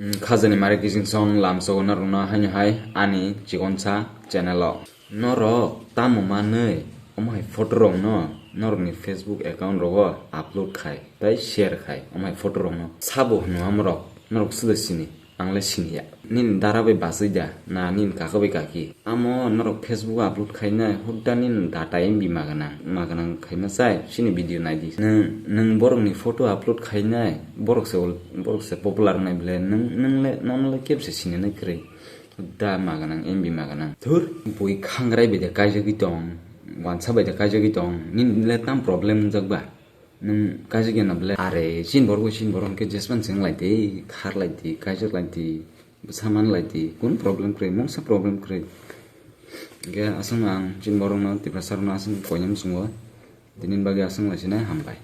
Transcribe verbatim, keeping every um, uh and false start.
Khajani mari kising song lamsogo norokno haino hai ani chikonsa channel o. Norok tamo manwi omo hai photo rokno norokni Facebook account rogo upload khai tei share khai omo hai photo rokno. Sabo hwnwi amorok norok suda sini, ang le siniya. Nini dara bai bachwi da na nini kaka bai kaki? Amo norok Facebook o upload khainai hudda nini data M B maganang maganang khaima chai chini video naidi. Nwng nwng borokni photo upload khainai borok se ol- borok se popular wngnai bwle nwng nwng le nono le kebse sininai kwrwi. Hudda maganang M B maganang. Thur bui khangrai bai de kaijagwi tong, wansa bai de kaijagwi tong, nini le tam problem wngjagba? Nwng kaijagya na bwle? Are chini borok bai chini borok hwnkhe jespan chwng lai di, khar lai di, kaijak lai di, bwsa man lai di, kun problem kwrwi, mungsa problem kwrwi. Hwnkhe aswk ang chini borokno Tiprasa rokno aswk koinai muchungo, tini bagwi aswk lai sinai hambai.